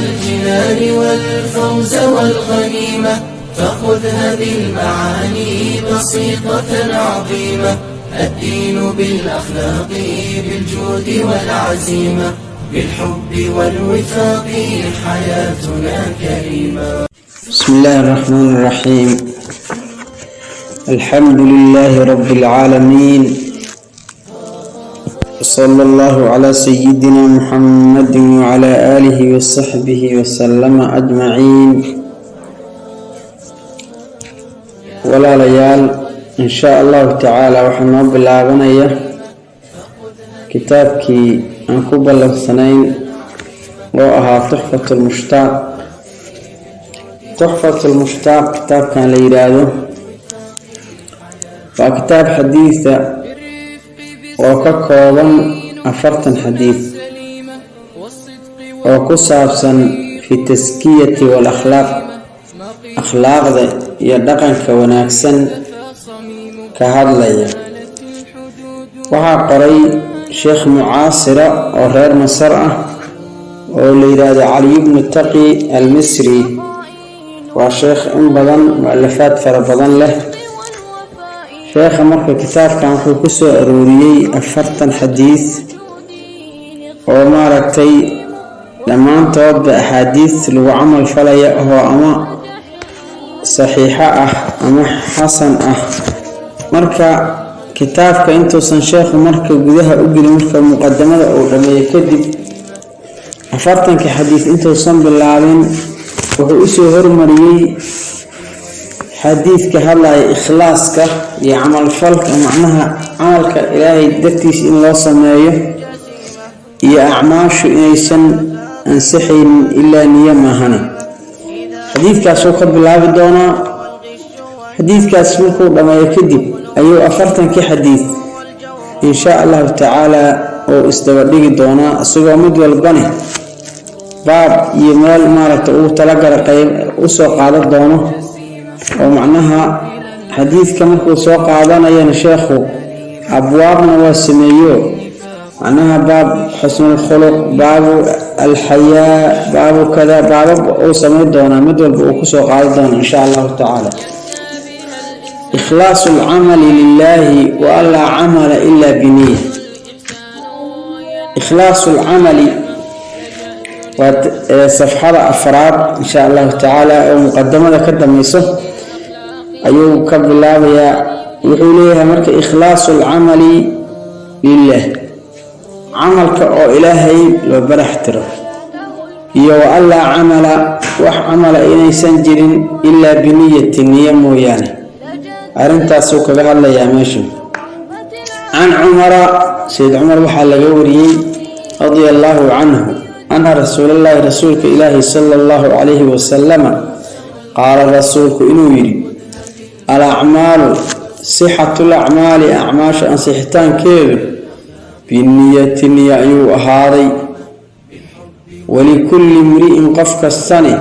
الجنان والفوز والغنيمة، فخذ هذه المعاني بسيطة عظيمة. الدين بالأخلاق، بالجود والعزيمة، بالحب والوفاق، حياتنا كريمة. بسم الله الرحمن الرحيم، الحمد لله رب العالمين، وصلى الله على سيدنا محمد وعلى آله وصحبه وسلم أجمعين. Walaalayaal, in shaa Allahu tacaala waxaa noo bilaabanaya kitaabkii aan ku ballansanayn oo ahaa Tuxfat Lmushtaaq. Tuxfat Lmushtaaq kitaabkan la yidhaahdo waa kitaab xadiida oo ka kooban 40 xadiid oo ku saabsan fi taskiyati wal akhlaaq, akhlaaqda iyo dhaqanka wanaagsan ka hadlaya. Waxaa qoray sheekh mucaasira oo reer Masar ah oo la yidhaahdo Caliy bnu Taqi Almisri. Waa sheekh in badan mu-alafaad fara badan leh. Sheekha marka kitaabkan wuxuu ku soo arooriyey 40 xadiis oo maaragtay dhammaantoodba axaadiis lagu camal falaya oo ama saxiixo ah ama xasan ah. Marka kitaabka intuusan sheekhu marka gudaha u gelin, marka muqadamada uu dhameeyo kadib, 40-ka xadiis intuusan bilaabin, wuxuu usoo hormariyey xadiidka hadlaya ikhlaaska iyo camalfalka, macnaha camalka Ilaahay dartiis in loo sameeyo iyo acmaashu inaysan ansixaynin ilaa niyo maahane. Xadiidkaasuu ka bilaabi doonaa. Xadiidkaas markuu dhammeeyo kadib ayuu 40-kii xadiid insha Allahu tacaala oo isdaba dhigi doonaa, isagoo mid walbane baab iyo meel maaragta ugu talagala qayb usoo qaadan doono. Oo macnaha xadiidka markuu soo qaadanayana sheekhu abwaabna waa sameeyo, macnaha baab xusnulkhuluq, baabu alxayaa, baabu kada, baabab uu samayn doonaa, mid walba uu kusoo qaadan doono insha Allahu tacaala. Ikhlaasu alcamali lilaahi wa an laa camala ila biniya. Ikhlaasu alcamali waa safxada afraad insha Allahu tacaala oo muqadamada ka dameyso ayuu ka bilaabayaa. Wuxuu leeyahay marka: ikhlaasu alcamali lilah, camalka oo Ilaahay loo barax tiro, iyo wa an laa camala, wax camala inaysan jirin, ilaa biniyati, niyo mooyaane. Arrintaasuu kaga hadlayaa meesha. Can Cumara, Sayid Cumar waxaa laga wariyey, radia allaahu canhu, ana rasuulallaahi, rasuulka Ilaahi, sala Allahu calayhi wasalama, qaala, rasuulku inuu yidhi: al acmaalu, sixatul acmaali, acmaasha ansixitaankeedu, biniyati, niya ayuu ahaaday. Walikulli imri'in, qof kastani,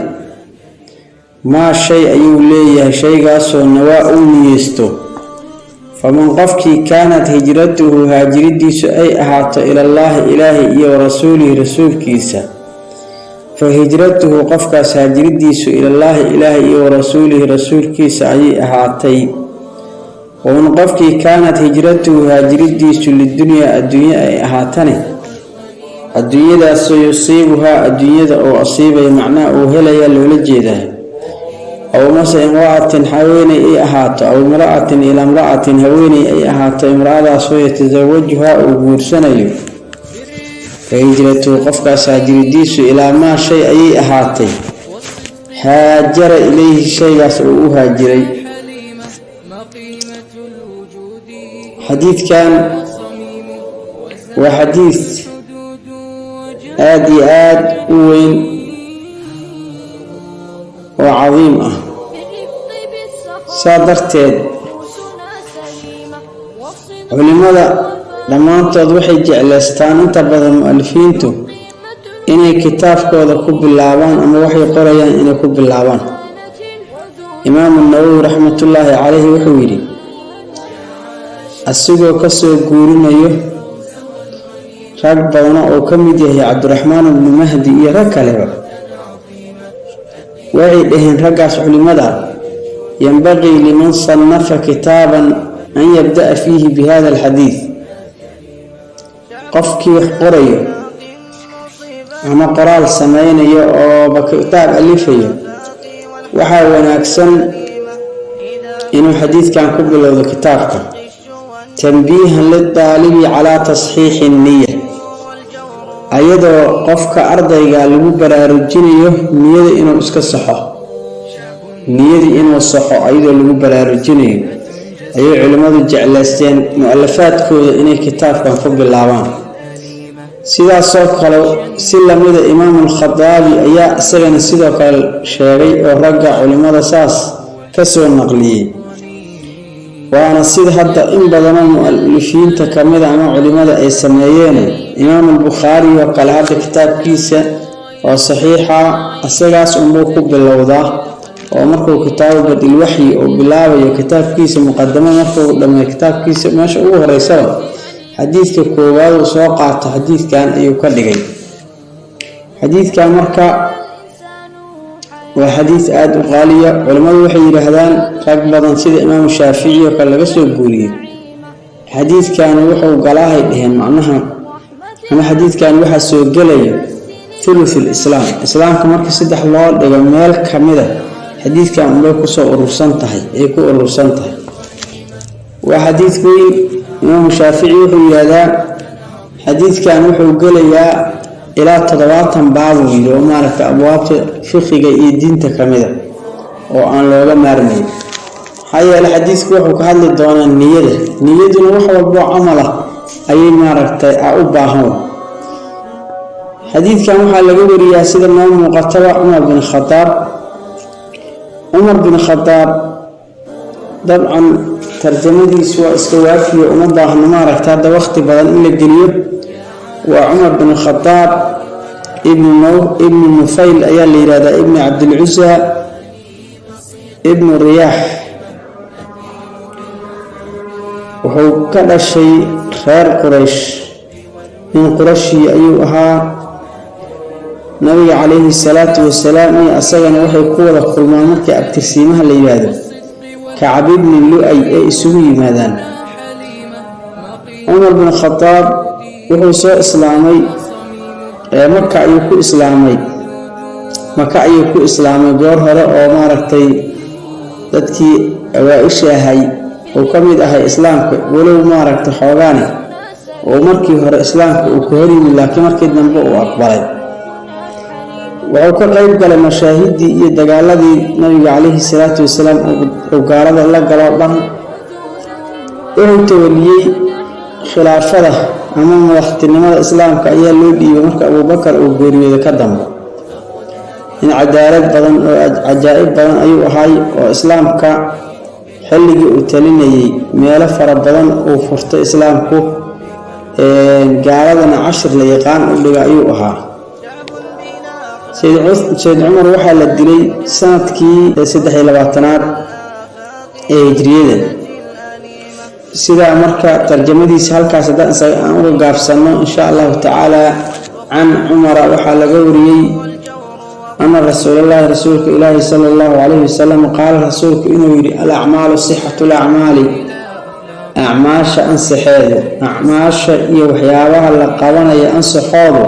maa shay ayuu leeyahay, shaygaasoo nawaa, uu niyeysto. Faman qofkii, kaanat hijratuhu, haajiridiisu ay ahaato, ilallaahi, Ilaahi, iyo warasuulihi, rasuulkiisa, fa hijratuhu, qofkaas haajiridiisu, ilallaahi, Ilaahi, iyo warasuulihi, rasuulkiisa ayay ahaatay. Waman qofkii, kaanat hijratuhu, haajiridiisu, lidunyaa, adduunye ay ahaatane, adduunyadaasoo, yusiibuhaa, adduunyada oo asiibaya, macnaha uu helaya loola jeedaa, aw mase imra'atin, haweeney ay ahaato, aw imra'atin, ilaa imra'atin, haweeney ay ahaato, imra'adaasoo, yatasawajuhaa, uu guursanayo, fa hijratuhu, qofkaas haajiridiisu, ilaa maa shay ayay ahaatay, haajara ilayhi, shaygaas uu u haajiray. Xadiidkan waa xadiid aada iyo aada u weyn oo cadiim ah. Saa darteed culimada dhammaantood waxay jeclaystaan, inta badan mu-alifiintu, inay kitaabkooda ku bilaabaan ama waxay qorayaan inay ku bilaabaan. Imaamu Nawowi raxmatullaahi caleyhi wuxuu yidhi, asigoo kasoo guurinayo rag badana oo ka mid yahay Cabdiraxmaan ibnu Mahdi iyo rag kaleba. Waxay dhaheen raggaas culimada, yanbaqii liman sannafa kitaaban an yabda'a fiihi bi hada alxadiid. Qofkii wax qorayo ama qoraal sameynayo ooba kitaab alifayo, waxaa wanaagsan inuu xadiidkan ku bilowdo kitaabka, tanbiihan lidaalibi calaa tasxiixi nniya, ayadoo qofka ardayga lagu baraarujinayo niyada inuu iska saxo, niyadii inuu saxo ayadoo lagu baraarujinayo ayay culimmadu jeclaysteen mu-alafaadkooda inay kitaabkan ku bilaabaan. Sidaasoo kale si lamida Imaamulkhadaabi ayaa isagana sidoo kale sheegay oo ragga culimmada saas ka soo naqliyey, waana sida hadda in badanoo mu-alifiinta kamida ama culimada ay sameeyeen. Imaamulbukhaari oo kale hadda kitaabkiisa oo saxiixa isagaas unbuu ku bilowdaa, oo markuu kitaabu badilwaxyi uu bilaabayo kitaabkiisa, muqadamo markuu dhammeeyo kitaabkiisa, meesha ugu horeysaba xadiidka koowaad uu soo qaato xadiidkan ayuu ka dhigay. Xadiidkan marka waa xadiid aada u qaaliya. Culimmadu waxay yidhaahdaan, rag badan sida Imaamu Shaafici oo kale laga soo guuriyey, xadiidkan wuxuu galaahay dheheen macnaha, ama xadiidkan waxaa soo gelaya thuluthul islaam. Islaamka marka saddex loo dhigo meel kamida xadiidkan unbay kusoo urursan tahay, ay ku urursan tahay. Waa xadiid weyn. Imaamu Shaafici wuxuu yidhaahdaa xadiidkan wuxuu gelayaa ilaa 70 baabuu yidhi, oo maaragtay abwaabta fiqiga iyo diinta kamida oo aan looga maarmayn. Maxaa yeele xadiidku wuxuu ka hadli doonaa niyada, niyaduna wax walboo camal ah ayay maaragtay a u baahan. Xadiidkan waxaa laga wariyaa, sida noo muuqataba, Cumar bin Khadaab. Cumar bin Khadaab dabcan tarjamadiisu waa iska waafiyo, uma baahno maaragta hadda waqti badan in la geliyo. Waa Cumar bin Khadaab Ibnu Nufayl ayaa la yidhahdaa, Ibni Cabdilcusa Ibnu Riyaax. Wuxuu ka dhashay reer Quraysh, nin Qurashii ayuu ahaa. Nabiga calayhi salaatu wasalaam iyo asagana waxay ku wada kulmaan markii abtirsiimaha la yidhaahdo Kacab ibni Lu-ay ay isugu yimaadaan. Cumar bin Khadaab wuxuu soo islaamay Maka ayuu ku islaamay, Maka ayuu ku islaamay goor hore, oo maaragtay dadkii awaa-isha ahay uu ka mid ahay islaamka, walow maaragtay xoogaane oo markii hore islaamka uu ka hor yimid, laakiin markii dambe uu aqbalay. Wuxuu ka qeyb galay mashaahidii iyo dagaaladii nabiga calayhi salaatu wasalaam uu gaalada la galoo dhan. Wuxuu tawaliyey khilaafada ama madaxtinimada islaamka ayaa loo dhiibay marka Abuubakar uu geeriyooday ka dambe. In cadaalad badan oo cajaa'ib badan ayuu ahay, oo islaamka xilligii uu talinayay meelo fara badan uu furtay islaamku, gaaladana cashir la yaqaan u dhiga ayuu ahaa. Sayid Cumar waxaa la dilay sanadkii 23aad ee hijriyada. Sidaa marka tarjamadiisa halkaas haddaan isaga aan uga gaabsano, insha allahu tacaala. Can Cumara waxaa laga wariyey ana rasuulallaahi, rasuulka ilaahi, sala allahu calayhi wasalam qaala, rasuulku inuu yidhi: al acmaalu sixatu lacmaali, acmaasha ansaxeedu, acmaasha iyo waxyaabaha la qabanaya ansaxoodu,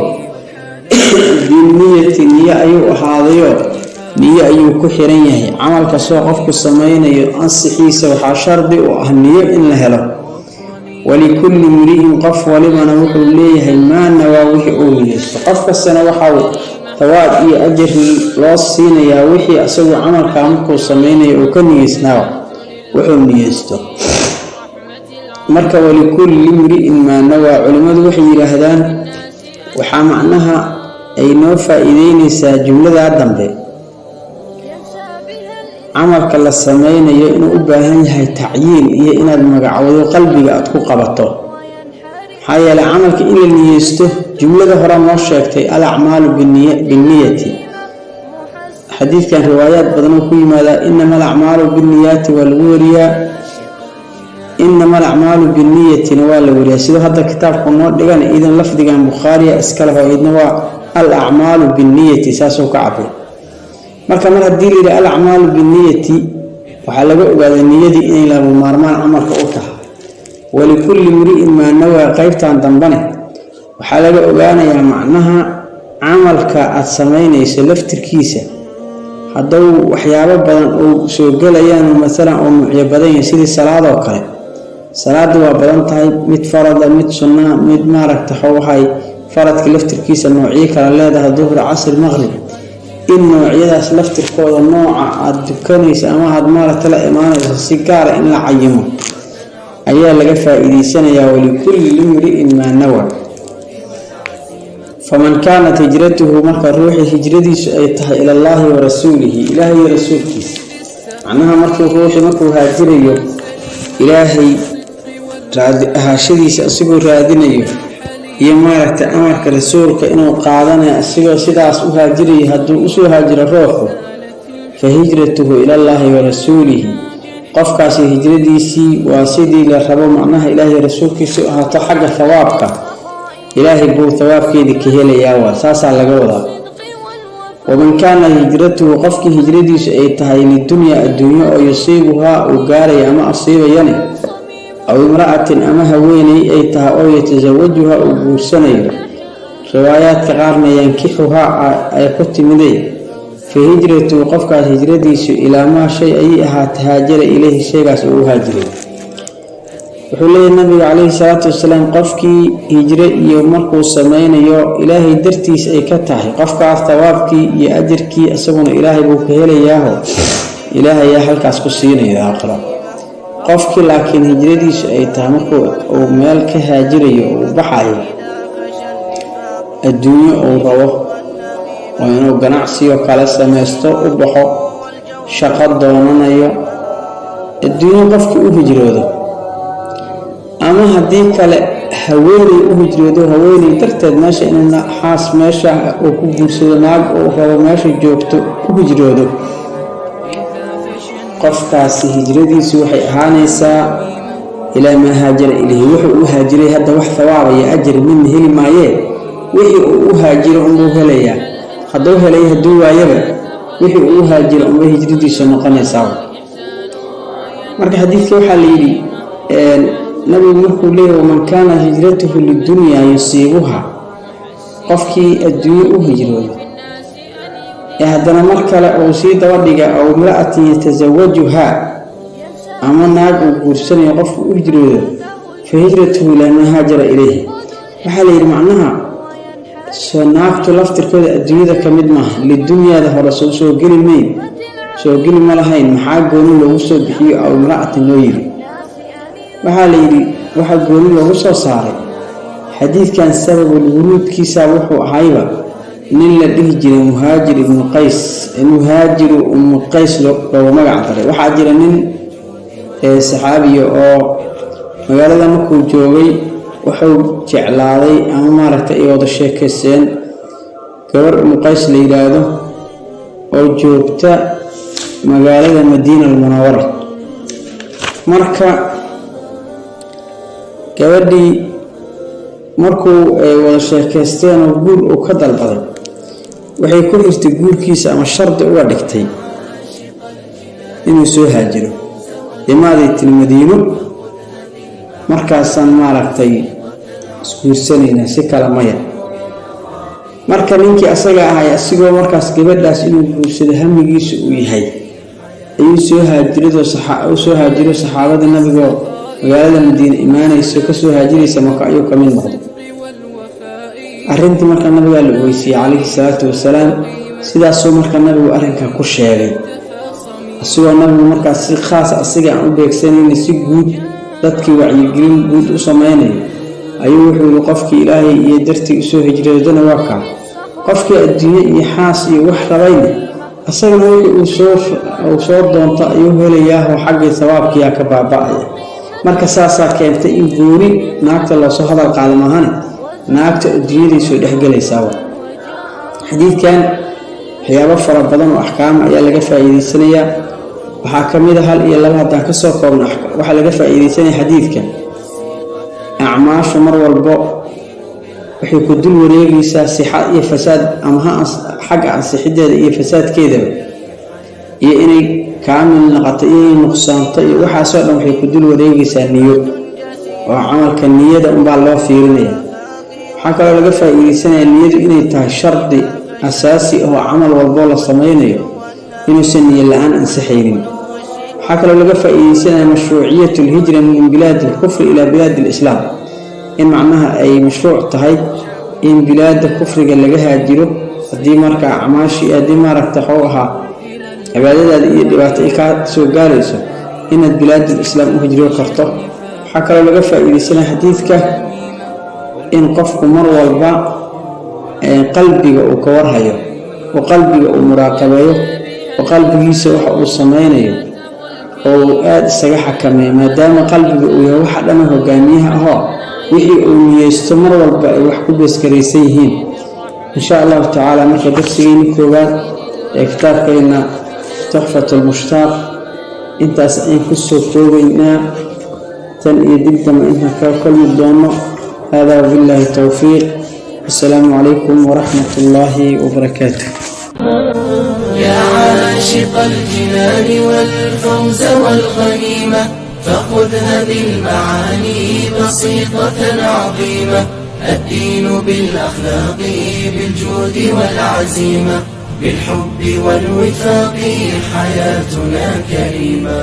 binniyati, niyo ayuu ahaadayo, niyo ayuu ku xiran yahay. Camal kastoo qofku samaynayo ansixiisa waxaa shardi u ah niyo in la helo. Walikulli mri'in, qof walibana wuxuu leeyahay, maa nawaa, wixii uu niyeysto. Qof kastana waxau thawaab iyo ajir loo siinayaa wixii asagu camalkaa markuu sameynayo uu ka niyeysnaa, wuxuu niyeysto. Marka walikulli mri'in maa nawaa, culimmadu waxay yidhaahdaan waxaa macnaha ay noo faa-iideyneysaa jumladaa dambe camalka la sameynayo inuu u baahan yahay tacyiin iyo inaad magacowdo, qalbiga aad ku qabato. Maxaa yeeley camalka in la niyeysto jumlada hore noo sheegtay, al acmaalu binniyati. Xadiidkan riwaayaad badan oo ku yimaadaa, inama alacmaalu binniyaati waa lagu wariyaa, inama alacmaalu binniyatina waa la wariyaa. Sidoo hadda kitaabku noo dhigan idan lafdigan Bukhaariya iska leho, idna waa al acmaalu binniyati, saasuu ka cabir. Marka mar haddii la yidhi alacmaalu binniyati, waxaa laga ogaaday niyadii inay lama maarmaan camalka u tahay. Walikulli imri'in maa nawaa, qeybtan dambane waxaa laga ogaanayaa macnaha camalka aada samaynayso laftirkiisa hadduu waxyaabo badan uu soo gelayaan, masalan oo nuucyo badan yahay, sidii salaadoo kale. Salaadii waa badan tahay, mid farada, mid sunnaa, mid maaragta waxay faradka laftirkiisa noocyo kala leedahay, duhur, casr, maqrib. In noocyadaas laftirkooda nooca aada dukanaysa ama aada maaragta la imaanayso si gaara in la cayimo ayaa laga faa-iideysanayaa. Walikulli imri'in maa nawa. Faman kaanat hijratuhu, marka ruuxii hijradiisu ay tahay ilallaahi wa rasuulihi, ilaahay iyo rasuulkiisa, macnaha markuu ruuxii markuu haajirayo ilaahay raadi ahaashadiisa isagoo raadinayo iyo maaragtay amarka rasuulka inuu qaadanayo, isagoo sidaas u haajirayo hadduu usoo haajiro ruuxu, fa hijratuhu ilallaahi wa rasuulihi, qofkaasi hijradiisii waa sidii la rabo, macnaha ilaahay rasuulkiisu ahaato, xagga thawaabka ilaahay buu thawaabkeedii ka helayaa, waa saasaa laga wadaa. Waman kaana hijratuhu, qofkii hijradiisu ay tahay lidunyaa, adduunyo oo yusiibuhaa uu gaaraya ama asiibayane, aw imra'atin, ama haweeney ay tahay oo yatasawajuhaa uu guursanayo, riwaayaadka qaarna yankixuhaa ay ku timidey, fa hijratuhu, qofkaas hijradiisu ilaa maa shay ayay ahaatay haajara ileyhi, shaygaas uu u haajiray. Wuxuu leeyahy nabiga calayhi salaatu wasalaam, qofkii hijro iyo markuu sameynayo ilaahay dartiis ay ka tahay, qofkaas thawaabkii iyo ajarkii isaguna ilaahay buu ka helayaaho, ilaahayaa halkaas ku siinaya aakhiro. Qofkii laakiin hijradiisu ay tahay markuu uu meel ka haajirayo, uu baxayo, adduunyo uu rabo oo inuu ganacsiyo kala samaysto u baxo, shaqo doonanayo, adduunyo qofkii u hijroodo, ama haddii kale haweeney u hijroodo, haweeney darteed meesha inuu xaas meesha uu ku guursado, naag uu rabo meesha joogto u hijroodo, qofkaasi hijradiisu waxay ahaanaysaa ilaa maa haajara ilayhi, wuxuu u haajiray. Hadda wax thawaaba iyo ajar midna heli maayee, wixii uu u haajiro unbuu helayaa. Hadduu helay, hadduu waayaba, wixii uu u haajiro unbay hijradiisu noqonaysaa. Marka xadiidka waxaa la yidhi, nabigu markuu leeyahy waman kaana hijratuhu lidunyaa yusiibuha, qofkii adduunyo u hijroodo ee haddana mar kale uu sii daba dhiga aw imra'atin yatasawajuhaa, ama naag uu guursanayo qofku u hijroodo, fa hijratuhu ilaa maa haajara ilayhi, waxaa la yidhi macnaha soo naagtu laftirkooda adduunyada ka mid maaha, lidunyaada hore soo geli mayn, soo geli ma lahayn, maxaa gooni loogu soo bixiyo aw imra'atin loo yidhi? Waxaa la yidhi waxaa gooni loogu soo saaray xadiidkan sababul wuruudkiisa wuxuu ahayba nin la dhihi jiray Muhaajir ibnu Qays, Muhaajiru Umu Qays loogu magac daray. Waxaa jira nin saxaabiya oo magaalada markuu joogay wuxuu jeclaaday ama maaragtay ay wada sheekaysteen gabar Umu Qays la yidhaahdo oo joogta magaalada Madiina Almunawara. Marka gabadhii markuu ay wada sheekaysteen oo guur uu ka dalbaday, waxay ku xirtay guurkiisa ama shardi uga dhigtay inuu soo haajiro. Imaaday tiri Madiino, markaasaan maaragtay isguursanaynaa, si kale maya. Marka ninkii asaga ahay, asigoo markaas gabadhaas inuu guursado hamigiisu uu yahay, ayuu soo haajiradoo soo haajiro. Saxaabada nabigoo magaalada Madiine imaanayso, kasoo haajiraysa Maka, ayuu ka mid noqday. Arrintii marka nabigaa la ogeysiiyey calayhi salaatu wasalaam, sidaasuu marka nabigu arrinkan ku sheegay, asigoo nabigu markaas si khaas asiga aan u beegsanayna, si guud dadkii wacyigelin guud u samaynayo, ayuu wuxuu yihi qofkii ilaahay iyo dartii usoo hijroodana waa kaa, qofkii adduunye iyo xaas iyo wax rabayna asagana wixii uu soo doonto ayuu helayaahoo xaggii sawaabkiyaa ka baaba-aya. Marka saasaa keentay in gooni naagta loosoo hadal qaado maahane, naagta adduunyaday soo dhexgelaysaaba. Xadiidkan waxyaabo fara badan oo axkaama ayaa laga faa'iideysanayaa. Waxaa ka mid a, hal iyo laba haddaan kasoo koobno, waxaa laga faa'iideysanaya xadiidka acmaashu mar walbo waxay ku dul wareegaysaa sixa iyo fasaad, ama ha xagga ansixideeda iyo fasaadkeedaba. Iyo inay kaamil noqoto iyo inay nuqsaanto iyo waxaasoo dhan waxay ku dul wareegaysaa niyo, oo camalka niyada unbaa loo fiirinaya. Waxaa kaloo laga faa-iideysanaya niyadu inay tahay shardi asaasi oo camal walboo la sameynayo inuusan niyo la-aan ansaxaynin. Waxaa kaloo laga faa-iideysanaya mashruuciyat alhijra min bilaadi alkufri ilaa bilaadi alislaam, in macnaha ay mashruuc tahay in bilaada kufriga laga haajiro haddii markaa acmaashii, haddii maaragta waxuu ahaa cibaadadaada iyo dhibaato ay kaa soo gaarayso, inaad bilaadul islaam u hijroo karto. Waxaa kaloo laga faa-iideysanaya xadiidka in qofku mar walba qalbiga uu ka warhayo, oo qalbiga uu muraaqabeeyo, oo qalbigiisa waxa uu sameynayo oo uu aada isaga xakameeyo, maadaama qalbiga uu yahay waxa dhana hogaamiyaha ahoo wixii uu niyeysto mar walba ay wax ku beesgaraysan yihiin, insha Allahu tacaala. Marka darsigeeni koowaad ee kitaabkeenna Tuxfat Almushtaaq intaas ayaan kusoo koobaynaa. Tan iyo dib dambe intaan kaga kulmi doono, hada wabillahi towfiiq. Assalaamu calaykum waraxmat ullaahi wabarakaatu. يا عاشق الجنان والفوز والغنيمة، فخذ هذه المعاني بسيطة عظيمة: الدين بالأخلاق، بالجود والعزيمة، بالحب والوفاق حياتنا كريمة.